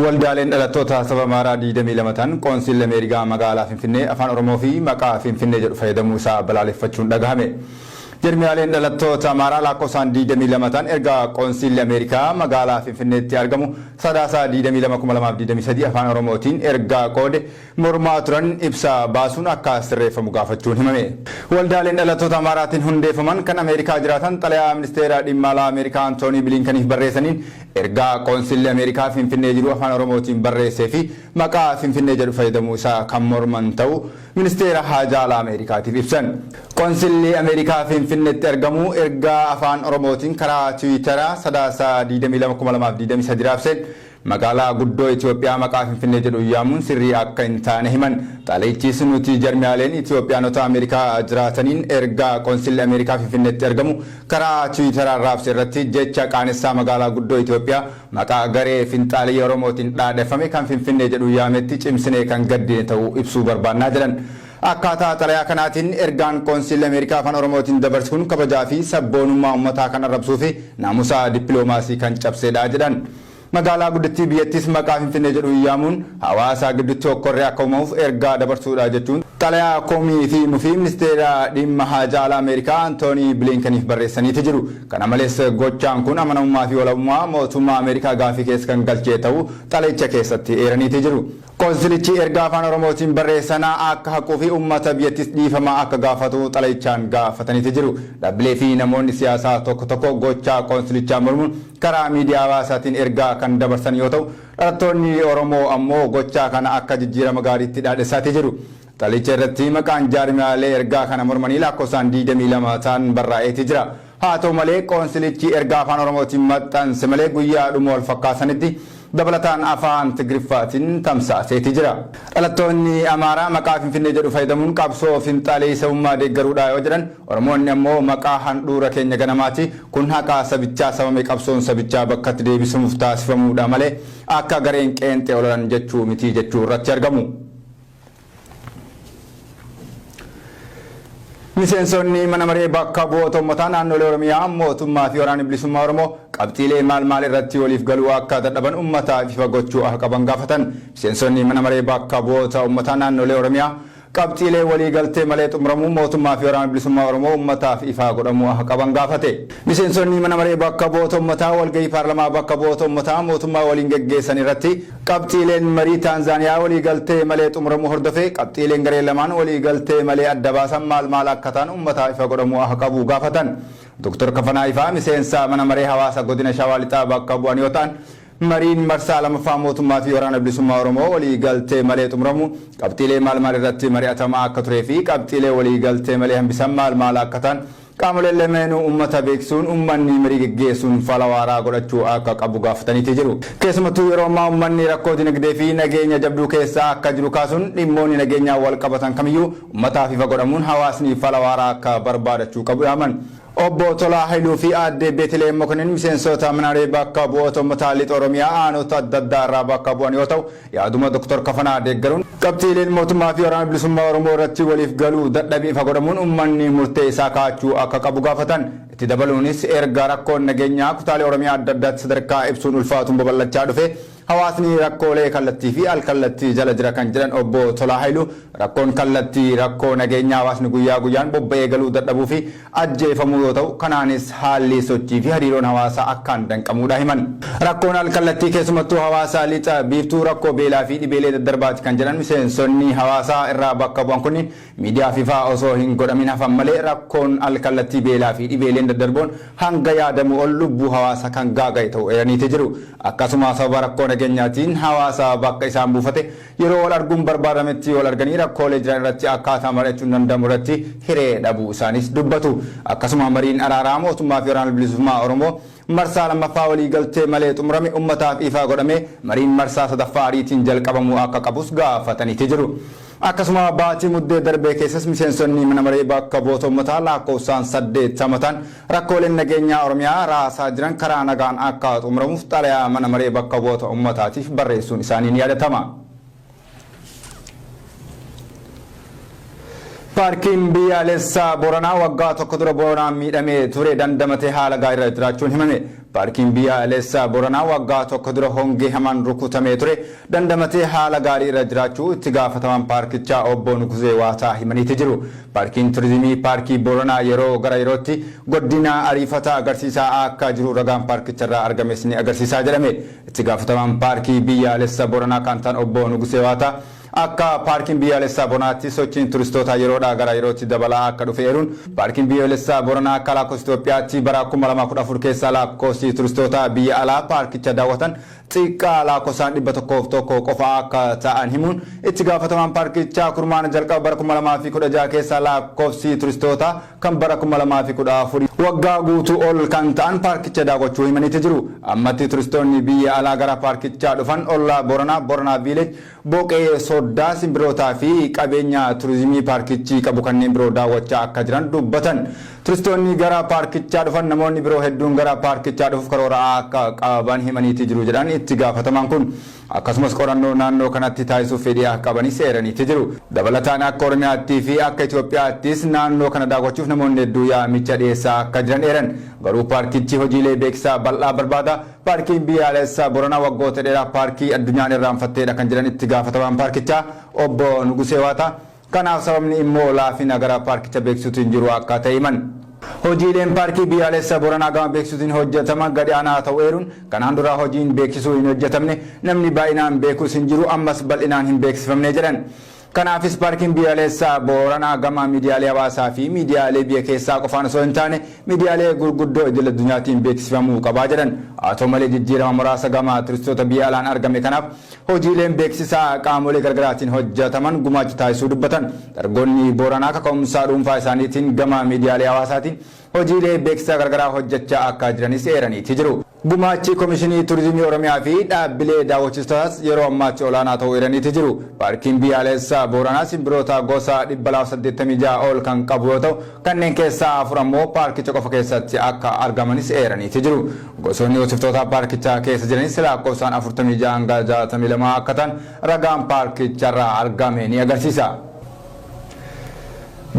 Waldaaleen dhalattoota saba Amaaraa 22 ta'an Qoonsiilli Ameerikaa magaalaa Finfinnee Afaan Oromoo fi maqaa Finfinnee jedhu fayyadamuu isaa balaaleffachuun dhagahame. Jarmiyaaleen dhalattoota Amaaraa lakkoofsaan 22 ta'an erga Qoonsiilli Ameerikaa magaalaa Finfinneetti argamu Sadaasa 22, 2023 Afaan Oromootiin ergaa qoode mormaa turan ibsa baasuun akka sirreeffamu gaafachuun himame. Waldaaleen dhalattoota Amaaraatiin hundeeffaman kan Ameerikaa jiraatan xalayaa Ministeera Dhimma Alaa Ameerikaa Antoonii Biliinkaniif barreessaniin ergaa Qoonsilli Ameerikaa Finfinnee jiru Afaan Oromootiin barreessee fi maqaa Finfinnee jedhu fayyadamuu isaa kan morman ta'uu Ministeera Haajaa Alaa Ameerikaatiif ibsan. Qonsilli Ameerikaa Finfinneetti argamu ergaa Afaan Oromootiin karaa Tiwiitara Sadaasa 22, 2023 raabseen Magaalaa guddoo Itoophiyaa maqaa Finfinnee jedhuun yaamuun sirrii akka hin taane himan. Xalayichis nuti jarmiyaaleen Itoophiyaanota Ameerikaa jiraataniin ergaa Qonsilli Ameerikaa Finfinneetti argamu karaa Tiwiitaraan raabse irratti jecha qaanessaa magaalaa guddoo Itoophiyaa maqaa garee finxaaleyyii Oromootiin dhaadheffame kan Finfinnee jedhuun yaametti cimsinee kan gaddine ta'uu ibsuu barbaannaa jedhan. Akkaataa xalayaa kanaatiin ergaan Qoonsiilli Ameerikaa Afaan Oromootiin dabarse kun kabajaa fi sabboonummaa ummataa kan arrabsuu fi naamusa dippiloomaasii kan cabseedha jedhan. Magaalaa guddittii biyyattiis maqaa Finfinnee jedhuun yaamuun hawaasa giddutti hokkorri akka uumamuuf ergaa dabarsuudha jechuun xalayaa komii fi mufii ministeera dhimma haajaa alaa Ameerikaa Antoonii Biliinkaniif barreessaniiti jiru. Kana malees gochaan kun amanamummaa fi walabummaa mootummaa Ameerikaa gaafii keessa kan galchee ta'uu xalayicha keessatti eeraniiti jiru. Qonsilichi ergaa Afaan Oromootiin barreessana akka haquu fi ummata biyyattis dhiifama akka gaafatu xalayichaan gaafataniiti jiru. Dhaabbilee fi namoonni siyaasaa tokko tokko gochaa qonsilichaa mormuun karaa miidiyaa hawaasaatiin ergaa kan dabarsan yoo ta'u, dhalattoonni Oromoo ammoo gochaa kana akka jijjiirama gaariitti dhaadhessaati jiru. Xalayicha irratti maqaan jaarmiyaalee ergaa kana mormanii lakkoofsaan 22 ta'an barraa'eeti jira. Haa ta'u malee qoonsilichi ergaa Afaan Oromootiin maxxanse malee guyyaadhuma walfakkaasanitti dabalataan Afaan Tigriffaatiin tamsaaseeti jira. Dhalattoonni Amaaraa maqaa Finfinnee jedhu fayyadamuun qabsoo finxaaleeyyii sabummaa deeggaruudha yoo jedhan, Oromoonni ammoo maqaa handhuura keenya ganamaati, kun haqa sabichaa samame qabsoon sabichaa bakkatti deebisamuuf taasifamuudha malee akka gareen qeenxee ololan jechuu miti jechuu irratti argamu. Miseensonni mana maree bakka bu'oota uummataa naannolee Oromiyaa mootummaa fi waraanni bilisummaa Oromoo qabxiilee maal maal irratti waliif galuu akka dadhaban uummataaf ifa gochuu akka qaban gaafatan. Miseensonni mana maree bakka bu'oota uummataa naannolee Oromiyaa qabxiilee walii galtee malee xumuramuu mootummaa fi waraana bilisummaa Oromoo uummataaf ifaa godhamuu akka qaban gaafate. Miseensonni mana maree bakka bu'oota uummataa walgahii paarlamaa bakka bu'oota uummataa mootummaa waliin geggeessan irratti Qabxiileen marii Taanzaaniyaa waliigaltee malee xumuramuu hordofee qabxiileen gareen lamaan waliigaltee malee adda baasan maal maal akka ta'an ummataaf ifa godhamuu akka qabu gaafatan. Dr. Kafanaa Ifaa miseensa mana maree hawaasa godina Shawaa Lixaa bakka bu'an yoo ta'an, mariin marsaa lamaffaa mootummaa fi Waraana Bilisummaa Oromoo waliigaltee malee xumuramuu qabxiilee maal maal irratti mari'atamaa akka turee fi qabxiilee waliigaltee malee hambisan maal maal akka ta'an Qaamoleen lameenuu ummata beeksisuun ummanni marii geggeessuun fala waaraa godhachuu akka qabu gaafataniiti jiru. Keessumattuu yeroo ammaa ummanni rakkoo dinagdee fi nageenya jabduu keessa akka jiru kaasuun dhimmoonni nageenyaan walqabatan kamiyyuu ummataaf ifa godhamuun hawaasni fala waaraa akka barbaadachuu qabu dhaaman. Obbo Tolaa Hayiluu fi Aadde Beeteliheem Mokonnin miseensota Mana Maree Bakka Bu'oota Ummataa Lixa Oromiyaa aanota adda addaa irraa bakka bu'an yoo ta'u, Yaaduma Doktar Kafanaa deeggaruun qabxiileen mootummaa fi Waraana Bilisummaa Oromoo irratti waliif galuu dadhabe ifa godhamuun ummanni murtee isaa kaa'achuu akka qabu gaafatan. Itti dabaluunis erga rakkoon nageenyaa kutaalee Oromiyaa adda addaatti sadarkaa ibsuun ulfaatuun babal'achaa dhufee hawaasni rakkoolee kallattii fi al-kallattii jala jira kan jedhan Obbo Tolaa Hayiluu rakkoon kallattii rakkoo nageenyaa hawaasni guyyaa guyyaan bobba'ee galuu dadhabuu fi ajjeefamuu yoo ta'u, kanaanis haalli sochii fi hariiroon hawaasaa akkaan danqamuudha himan. Rakkoon al-kallattii keessumattuu hawaasa lixa biiftuu rakkoo beelaa fi dhibeelee daddarbaati kan jedhan miseensonni hawaasaa irraa bakka bu'an kunniin miidiyaaf ifaa osoo hin godhamin hafan malee rakkoon al-kallattii beelaa fi dhibeeleen daddarboon hanga yaadamuu ol lubbuu hawaasa kan gaaga'e ta'uu eeraniiti jiru. Akkasuma sababa rakkoo nageenyaatiin hawaasa bakka isaan buufate Yeroo wal arguun barbaadametti wal arganii rakkoolee jiran irratti akkaataa mari'achuun danda'amu irratti hiree dhabuu isaaniis dubbatu. Akkasuma mariin araaraa mootummaa fi Waraana Bilisummaa Oromoo marsaa lammaffaa walii galtee malee xumurame ummataaf ifaa godhamee mariin marsaa sadaffaa ariitiin jalqabamuu akka qabus gaafataniiti jiru. Akkasuma baatii Muddee darbee keessas miseensonni mana maree bakka bu'oota ummataa laakkoofsaan 80 ta'an rakkooleen nageenyaa Oromiyaa raasaa jiran karaa nagaan akka xumuramuuf xalayaa mana maree bakka bu'oota ummataatiif barreessuun isaanii ni yaadatama. Paarkiin biyyaalessaa Booranaa waggaa tokko dura Booranaan miidhamee ture dandamatee haala gaarii irra jiraachuun himame. Paarkiin biyyaalessaa Booranaa waggaa tokko dura hongee hamaan rukutamee ture dandamatee haala gaarii irra jiraachuu itti gaafatamaan paarkichaa obbo Nugusee Waataa himaniiti jiru. Paarkiin turizimii Paarkii Booranaa yeroo gara yerootti guddina ariifataa agarsiisaa akka jiru ragaan paarkicharraa argames ni agarsiisaa jedhame. Itti gaafatamaan paarkii biyyaalessaa Booranaa kan ta'an obbo Nugusee Waataa akka paarkiin biyyaalessaa Booranaatti sochiin turistootaa yeroodhaa gara yerootti dabalaa akka dhufe eeruun, paarkiin biyyaalessaa Booranaa akka lakkoofsa Itoophiyaatti bara 2014 keessa lakkoofsi turistootaa biyya alaa paarkicha daawwatan xiqqaa lakkoofsaan 101 qofa akka ta'an himuun, itti gaafatamaan paarkichaa kurmaana jalqaba bara 2016 keessa lakkoofsi turistootaa kan bara 2014 waggaa guutuu ol kan ta'an paarkicha daawwachuu himaniiti jiru. Ammatti turistoonni biyya alaa gara paarkichaa dhufan ollaa Booranaa, Booranaa Village, Boqee Soddaa, simbirrootaa fi qabeenya turizimii paarkichi qabu kanneen biroo daawwachaa akka jiran dubbatan. Turistoonni gara paarkichaa dhufan namoonni biroo hedduun gara paarkichaa dhufuuf karoora akka qaban himaniiti jiru jedhan itti gaafatamaan kun. Akkasumas qorannoo naannoo kanatti taasisuuf fedhii akka qabanis eeraniiti jiru. Dabalataan akka Oromiyaattii fi akka Itoophiyaattis naannoo kana daawwachuuf namoonni hedduu yaamicha dhiyeessaa akka jiran eeran. Garuu paarkichi hojiilee beeksisaa bal'aa barbaada. Paarkiin biyyaalessaa Booranaa waggoota dheeraa paarkii addunyaan irraanfatteedha kan jedhan itti gaafatamaan paarkichaa obbo Nugusee Waataa. Kanaaf sababni immoo laafina gara paarkicha beeksisuutiin jiru akka ta'e himan. Hojiileen paarkii biyyaalessaa Booranaa gama beeksisuutiin hojjetama gadi aanaa ta'u eeruun, kanaan dura hojiin beeksisuu hin hojjetamne, namni baay'inaan beekus hin jiru, ammas bal'inaan hin beeksifamne jedhan. Kanaafis paarkiin biyyaalessaa Booranaa gama miidiyaalee hawaasaa fi miidiyaalee biyya keessaa qofaan osoo hin taane miidiyaalee gurguddoo idil addunyaatiin beeksifamuu qabaa jedhan. Haa ta'u malee jijjiirama muraasa gama turistoota biyya alaan argame kanaaf hojiileen beeksisaa qaamolee garaagaraatiin hojjetaman gumaacha taasisuu dubbatan. Dargaggoonni Booranaa kaka'umsaa dhuunfaa isaaniitiin gama miidiyaalee hawaasaatiin hojiilee beeksisaa garagaraa hojjechaa akka jiranis eeraniiti jiru. Gumaachi Komishinii Turizimii Oromiyaa fi dhaabbilee daawwachiistotaas yeroo ammaatti olaanaa ta'uu eeraniiti jiru. Paarkiin biyyaalessaa Booranaa simbirroota gosa 286 ol kan qabu yoo ta'u, kanneen keessaa afur ammoo paarkicha qofa keessatti akka argamanis eeraniiti jiru. Gosoonni hoosiftoota paarkichaa keessa jiranis lakkoofsaan 46 hanga 62 akka ta'an ragaan paarkicharraa argame ni agarsiisa.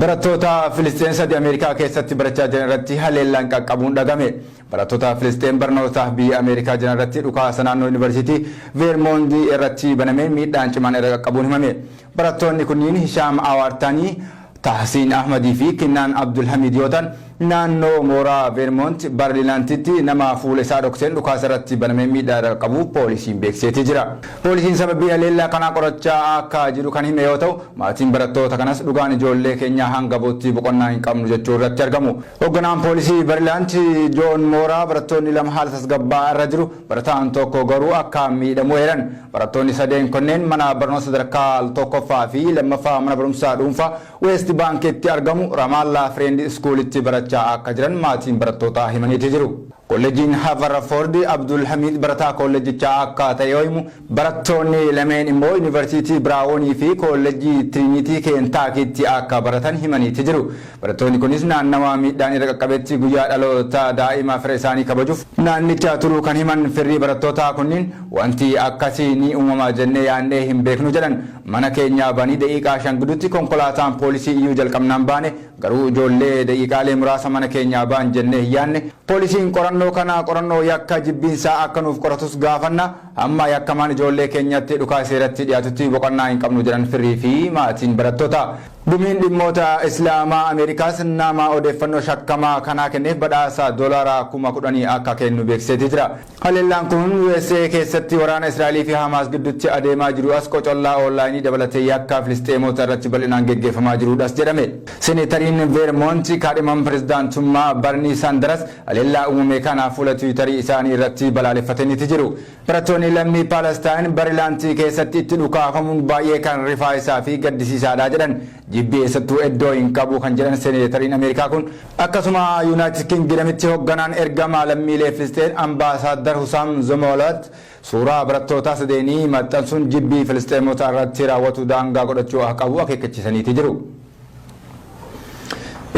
Barattoota Filisxeen sadi Ameerikaa keessatti barachaa jiran irratti haleellaan qaqqabuun dhagame. Barattoota Filisxeen barnoota biyya Ameerikaa jiran irratti dhukaasa naannoo Yuunivarsiitii Veermoondii irratti banameen miidhaan cimaan irra qaqqabuun himame. Barattoonni kunniin Hishaam Awaartaanii, Tahsiin Ahmadii fi Kinnaan Abdulhamid yoo ta'an, naannoo mooraa Veermoont Barlilaantitti nama fuula isaa dhokseen dhukaasa irratti banameen miidhaa irra qaqqabu poolisiin beeksiseetii jira. Poolisiin sababii haleellaa kanaa qorachaa akka jiru kan hime yoo ta'u, maatiin barattoota kanas dhugaan ijoollee keenyaa hanga bootti boqonnaa hin qabnu jechuu irratti argamu. Hoogganaan poolisii Barilaant Joon Mooraa barattoonni lama haala tasgabbaa'aa irra jiru, barataan tokko garuu akka miidhamu eeran. Barattoonni sadeen kunneen mana barnoota sadarkaa tokkoffaa fi lammaffaa mana barumsaa dhuunfaa West Baankitti argamu Ramaallaa Friend Schoolitti barachaa akka jiran maatiin barattootaa himaniiti jiru. Kolleejiin Haverford Abdul Hamid barataa kolleejjichaa akka ta'e yoo himu, barattoonni lameen immoo Yuunivarsiitii Biraawonii fi Kolleejjii Tiriinitii Keentaakiitti akka baratan himaniiti jiru. Barattoonni kunis naannawa miidhaan irra qaqqabetti guyyaa dhaloota daa'ima fira isaanii kabajuuf naannicha turuu kan himan firrii barattootaa kunniin, wanti akkasii ni uumama jennee yaadnee hin beeknu jedhan. Mana keenyaa banii daqiiqaa 5 gidduutti konkolaataan poolisii iyyuu jalqabnaan baane, garuu ijoollee daqiiqaalee muraasa mana keenyaa ba'an jennee hin yaadne. Poolisiin qorannoo kana qorannoo yakka jibbiinsaa akka nuuf qoratus gaafanna. Hamma yakkamaan ijoollee keenyatti dhukaa seeratti dhiyaatutti boqonnaa hin qabnu jedhan firrii fi maatiin barattootaa. Gumiin dhimmoota Islaamaa Ameerikaas nama odeeffannoo shakkamaa kanaa kenneef badhaasa doolaara 10,000 akka kennu beeksiseetii jira. Haleellaan kun USA keessatti waraana Israa'elii fi Hamaas gidduutti adeemaa jiru as qocollaa oonlaayinii dabalatee yakka Filisxeemota irratti bal'inaan geggeeffamaa jirudhas jedhame. Seneetariin Veermoont kaadhimaman pirezidaantummaa Barnii Saandaras haleellaa uumame kana fuula Tiwiitarii isaanii irratti balaaleffataniiti jiru. Barattoonni lammii Paalestaayin Barilaantii keessatti itti dhukaafamuun baay'ee kan rifaayisaa fi gaddisiisaadha jedhan. Jibbi eessattuu iddoo hin qabu kan jedhan seneetariin Ameerikaa kun, akkasuma Yuunaayitid Kingidamitti hoogganaan ergama lammiilee Filisxeen Ambaasaaddar Husaam Zomolot suuraa barattootaa sadeenii maxxansuun jibbii Filisxeemota irratti raawwatu daangaa godhachuu akka qabu akeekkachiisaniiti jiru.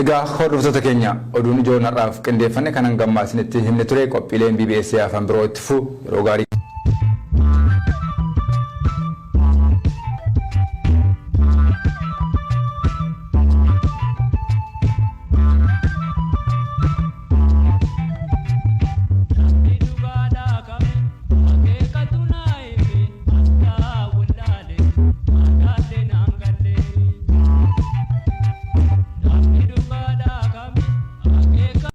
Egaa hordoftoota keenya, oduun ijoon har'aaf qindeeffanne kan hanga ammaa isinitti himne ture. Qophiileen BBS afaan biroo itti fufu. Yeroo gaarii.